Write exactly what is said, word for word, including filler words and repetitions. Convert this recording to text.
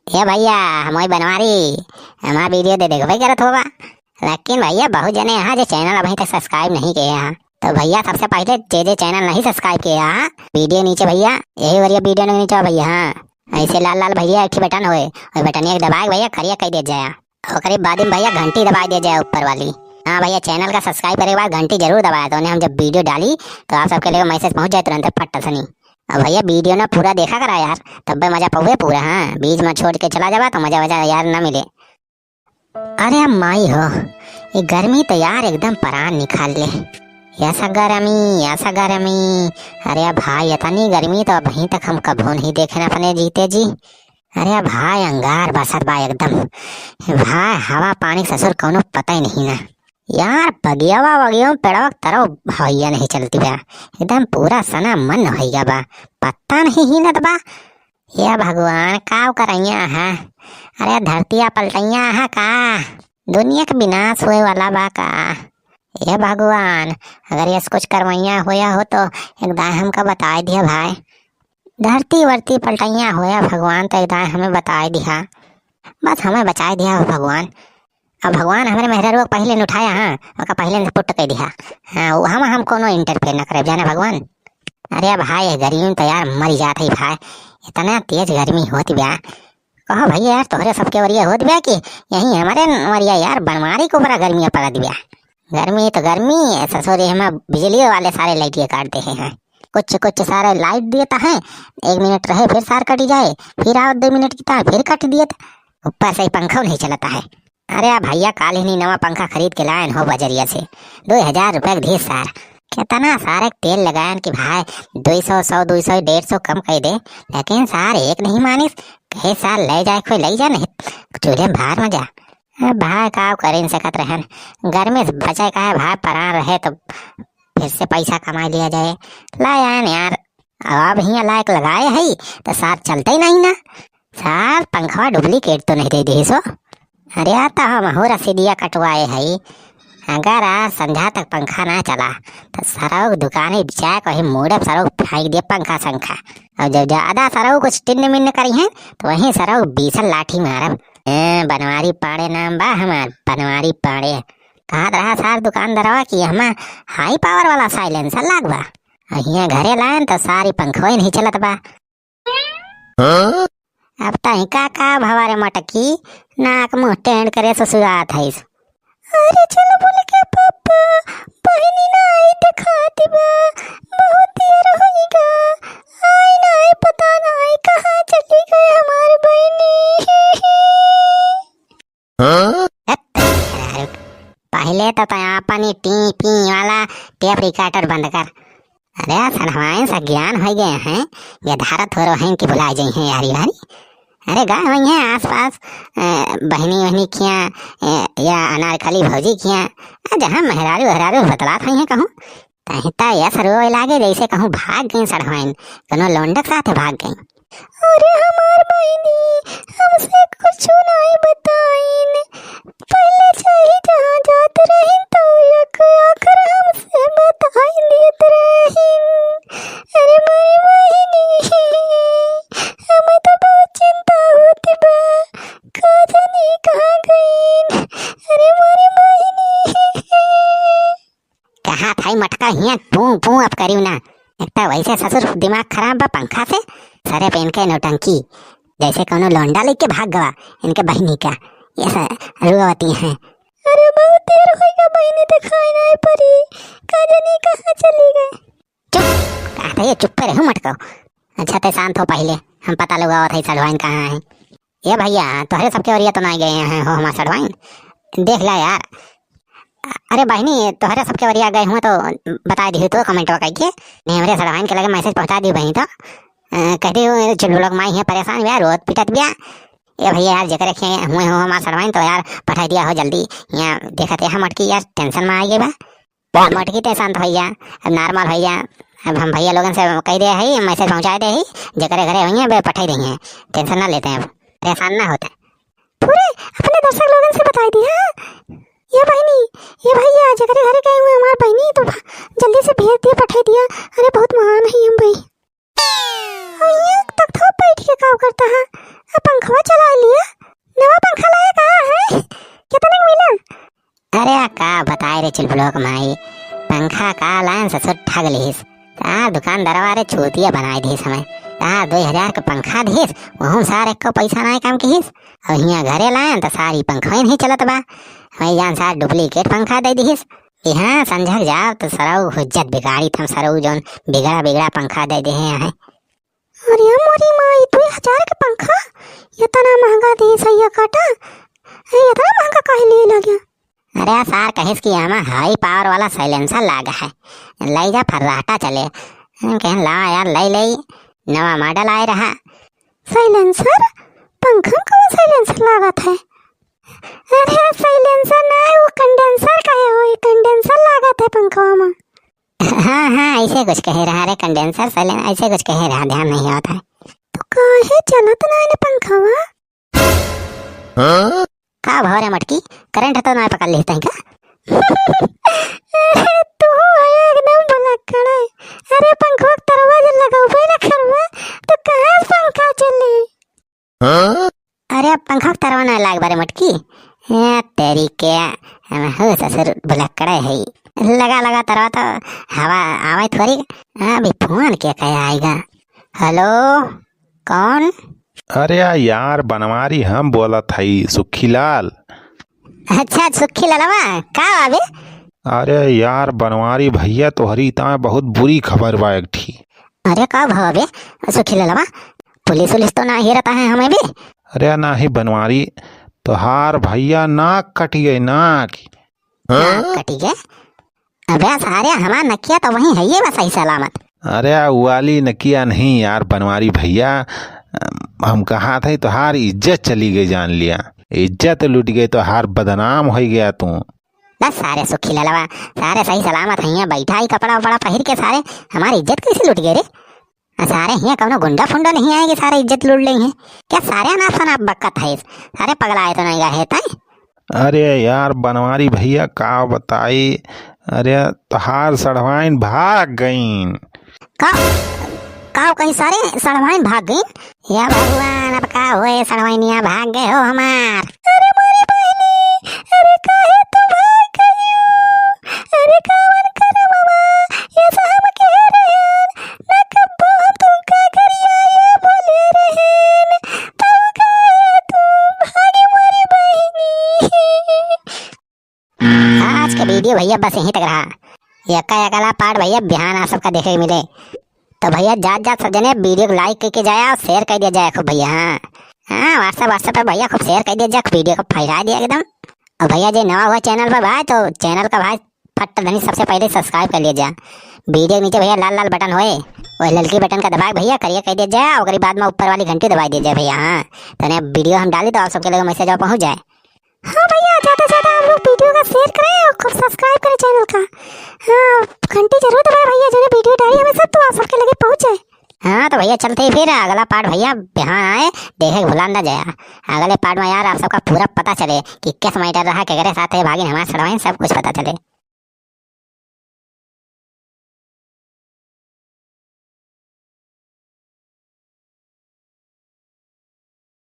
ए भइया, हम वही बनवारी, हमार video दे देखबे करत होबा। लेकिन भइया, बहुत जने हैं जे channel अभी तक subscribe नहीं किए हैं। तो भइया, सबसे पहिले जे जे channel नहीं subscribe किए हैं, video नीचे भइया, यही वरिया video के नीचे भइया, हाँ, ऐसे लाल लाल भइया एक ठे button होए, वही button एक दबाए भइया, करिया कइ दिया जाए। ओकरे बाद में भइया घंटी दबाइ दिया जाए ऊपर वाली। हाँ भइया, channel का subscribe करे के बाद घंटी जरूर दबाया, तो उन्हें हम जब video डाली तो आप सबके लिए message पहुँच जाए तुरंत फट सनी। अब भइया, video ना पूरा देखा करा यार, तब्बे मजा पउबे पूरा। हाँ, बीच में छोड़ के चला जाबा तो मजा वजा यार ना मिले। अरे माई हो, ये गर्मी तो यार एकदम परान निकाल ले। ऐसा गर्मी, ऐसा गर्मी। अरे भाई, इतनी गर्मी तो अभी तक हम कभू नहीं देखे ना अपने जीते जी। अरे भाई, अंगार बसत बा एकदम। भाई, हवा पानी के ससुर कौनो पता ही नहीं ना। यार, बगियावा वगियो पेड़वा के तरफ हवैया नहीं चलती बा। एकदम पूरा सना मन होइगा बा। पत्ता नहीं हिलत बा। ये भगवान, का करैया है? अरे, धरतिया पलटैया है का? दुनिया के विनाश होए वाला बा का? ये भगवान, अगर यस कुछ करवैया होया हो तो एक दाए हमका बताए दिया भाई। धरती वरती पलटैया होया भगवान, तो एक दाए हमें बताए दिया। बस हमें बचाए दिया हो भगवान। अब भगवान हमरे मेहरारू के पहिले न उठाया, हाँ, ओका पहिले न पुट कइ दिया। हाँ, वो हम, हम कोनो interfere न करब, जाने भगवान। अरे भाई, गर्मी में तो यार मर जात है भाई, इतना तेज गर्मी होत बा। कहो भइया यार, तोहरे सबके वरिया होत बा कि यही हमरे वरिया यार बनवारी के ऊपर गर्मी पड़त बा। गर्मी तो गर्मी, ससुर, हमें बिजली वाले सारे लाइट के काट दे हैं। कुछ कुछ सारे लाइट देता है, एक मिनट रहे फिर सार कट जाए, फिर आओ दो मिनट की तार फिर कट दिए, ऊपर से ही पंखा नहीं चलता है। अरे भइया, काल ही नहीं नवा पंखा खरीद के लायन हो बजरिया से, दो हजार रुपया के धीस सार। कितना सारे तेल लगायन कि भाई, दो सौ, सौ, दो सौ, डेढ़ सौ कम कइ दे, लेकिन सार एक नहीं मानिस, कहे सार ले जाए कोई ले जा, नहीं चूल्हे में भार में जा। ए भाई, का करिन सकत रहन, गर्मी से बचे का है भाई, परान रहे तो फिर से पैसा कमा लिया जाए। लायन यार, अब हियाँ लायक लगाए है तो सार चलते ही नहीं ना। सार पंखवा duplicate तो नहीं दे दे सो। अरे यार, तो हम हो रसीदिया कटवाए है, अगर आज संझा तक पंखा ना चला तो सरऊ दुकाने जाए, कहीं मूड़े सरऊ फेंक दिए पंखा संखा। और जब ज्यादा सरऊ कुछ टिन्न मिन्न करी हैं तो वहीं सरऊ बीसल लाठी मारब। ए, बनवारी पाड़े नाम बा हमार, बनवारी पाड़े। कहत रहा सार दुकानदारवा कि हमार high power वाला silencer लाग बा। अहिया घरे लायन तो सारी पंखवा ही नहीं चलत बा। हाँ? अब तहिका का भवा रे मटकी, नाक मुंह टेढ़ करे ससुरात है। अरे चलो बोले के पापा, बहिनी ना आई दिखाती बा, बहुत देर होइगा, आई ना आई, पता ना आई कहाँ चली गई हमार बहिनी। हाँ? हट, पहिले तो तैं आपन ई टी पी वाला tape recorder बंद कर। अरे सढ़वाइन से ज्ञान होइ गए हैं, ये धारा थोरो हैं कि भुला जाइ हैं यारी वारी। अरे गए होइहैं आसपास, ए, बहिनी वहिनी खिया, ए, या अनारकली भौजी खिया, आ, जहाँ मेहरारू वेहरारू बतलात होइहैं कहूँ। तहीं त यस रोए लागे जैसे कहूँ भाग गई सढ़वाइन, कोनो लौंडक साथे भाग गई। अरे हमार बहिनी, हमसे कुछ नाई बताइन। पहिले चाही जहाँ जात रहिन तो एक आखर हमसे बताई देत रहिन। अरे मोरी बहिनी, हमें तो बहुत चिंता होती बा, का जानी कहाँ गईन। अरे मोरी बहिनी। कहा था ई मटका हियाँ पूं पूं अब करियो ना। एक तो वैसे ससुर दिमाग खराब बा पंखा से, सरे पे इनके नौटंकी, जैसे कोनो लौंडा लेके भाग गवा इनके बहिनी का। ये स-, रुआवती हैं। अरे बहुत देर होइगा बहिनी, देखाई नाई परी, का जानी कहाँ चली गई। चुप, कहा था ये चुप्पे रहू मटको। अच्छा तैं शांत हो पहिले, हम पता लगावत है सढ़वाइन कहाँ है। ए भइया, तोहरे सबके ओरिया तो नाई गए हैं हो हमार सढ़वाइन, देख ला यार। अरे बहिनी, तोहरे सबके ओरिया गए हुए तो बताइ दिहु तो comment वा कइके, नहीं हमरे सढ़वाइन के लगे message पहुँचा दिहु बहिनी तो। अ, कह दिहु चुलबुलक माई है परेशान बिया, रोत पिटत बिया। ए भइया यार, जेकरे के हुए हो हमार सढ़वाइन तो यार पठाई दिया हो जल्दी। यहाँ देखत है मटकी यार tension में आई गई बा। मटकी तैं शांत होइ जा, अब normal होइ जा। अब हम भइया लोगन से कहि दे ही, message पहुँचाइ दे ही, जेकरे घरे होइहैं बे पठाई देइहैं, tension ना लेते हैं, अब परेशान ना होते। पूरे अपने दर्शक लोगन से बताई दिया। ये बहिनी, ये भइया, जेकरे घरे गए हुए हमार बहिनी, तो भा-, जल्दी से भेज दिया, पठाई दिया। अरे बहुत महान है हम भाई। और ये तख्तवा बैठ के का करता है? अब पंखवा चला लोक माई, पंखा का लायन ससुर ठग लिहिस। तार दुकानदारवा रे चूतिया बनाए दिहिस हमें। तार दुइ हजार के पंखा दिहिस, वहूँ सार एक्को पैसा नाय काम किहिस। अउ हियाँ घरे लायन त सार ई पंखवा नहीं चलत बा। हमें जान सार duplicate पंखा दे दिहिस। इहाँ संझक जाब त सरऊ हुज्जत बिगाड़ी थम सरऊ जौन बिगड़ा बिगड़ा पंखा दे दिहे हैं। अरे मोरी माई, दुइ हजार के पंखा? इतना महंगा दिहिस सैया काटा। ए, इतना महंगा काहे लिए लग्या? अरे सार कहिस कि एमा high power वाला silencer लागा है, लई जा फर्राटा चले। हम कहेन ला यार लई लई, नवा model आए रहा। Silencer? पंखा में कौन silencer लागत है? अरे silencer ना है, वो condenser कहे होई, condenser लागत है पंखवा में। हाँ हाँ, ऐसे कुछ कहे रहा रे, condenser silen-, ऐसे कुछ कहे रहा, ध्यान नहीं आवत है। तो काहे चलत ना है पंखवा? हाँ? का भव रे मटकी, करंट तो ना पकड़ लेते हैं का? अरे तू है एकदम भुलक्कड़ है। अरे पंखवा के तरवा जब लगौबे ना करबा, तो कहाँ से पंखा चली? हाँ? अरे पंखा के तरवा ना लाग बा रे मटकी। ए तेरी के, हम हो ससुर भुलक्कड़ है। लगा लगा तरवा तो हवा आवे थोड़ी। अभी फोन के कहे आएगा। हेलो, कौन? अरे यार बनवारी, हम बोलत हई सुखीलाल। अच्छा सुखी ललवा, का बा बे? अरे यार बनवारी भैया, तोहरी ताए बहुत बुरी खबर बा एक ठी। अरे का भवा बे सुखी ललवा, पुलिस उलिस तो ना हेरत है हमें बे? अरे नाही बनवारी, तोहार भैया नाक कटि गए, नाक। नाक कटि गए? अबे सारे, हमार नकिया तो वहीं है, ये बा सही सलामत। अरे, उ वाली नकिया नहीं यार, बनवारी भैया, हम कहा थे, तोहार इज्जत चली गई, जान लिया, इज्जत लुटि गई, तोहार बदनाम होइ गया तू। बस सारे सुखी ललवा, सारे सही सलामत हैं, बैठा ही कपड़ा वपड़ा पहिर के, सारे हमारी इज्जत कैसे लुटि गई रे? आ सारे हियाँ कौनो गुंडा फुंडा नहीं आए कि सारे इज्जत लूट लेइहें। क्या सारे अनाप शनाप बकत है, सारे पगलाए तो नहीं गए तय? अरे यार बनवारी भैया का बताई, अरे तोहार सड़वाइन भाग गईन। का, का कहीं सारे सड़वाइन भाग गईन? या भगवान अब का होए, सड़वाइनिया भाग गए हो हमार। अरे मोरी बहिनी, अरे काहे तू भाग गइयो? अरे कावन करमवा, ये सब हम कह रहेन, ना कब्बो हम तुमका गरियाए बोले रहेन, तब काहे तू भागे मोरी बहिनी? आज के video भैया बस यहीं तक रहा। यक्का अगला part भैया बिहान आप सबका देखे के मिले। तो भैया जात जात सब जने video को like करके जाया और share कर दिया जाए खूब भैया। हाँ हाँ, WhatsApp WhatsApp पे भैया खूब share कर दिया जाए, video को फैला दिया एकदम। और भैया जे नवा हुआ channel पर भाई, तो channel का भाई फट धनी सबसे पहले subscribe कर लिया जाए। Video के नीचे भैया लाल लाल button होए, वही ललकी button का दबा के भैया करिया कर दिया जाए, और ओकरी बाद में ऊपर वाली घंटी दबा दिया जाए भैया। हाँ, तने video हम डाली तो आप सबके लगे message और पहुँच जाए। हाँ भैया, ज्यादा से ज्यादा आप लोग video का share करें और खूब subscribe करें channel का। हाँ, घंटी जरूर दबाएं भैया, जौन video डाली हमें सब तो आप सबके लगे पहुँच जाए। हाँ तो भैया चलते ही फिर अगला part भैया बिहान आए, देखे के भुला ना जाया। अगले part में यार आप सबका पूरा पता चले कि किस matter रहा, केकरे साथ है भागिन हमारे सड़वाइन, सब कुछ पता चले।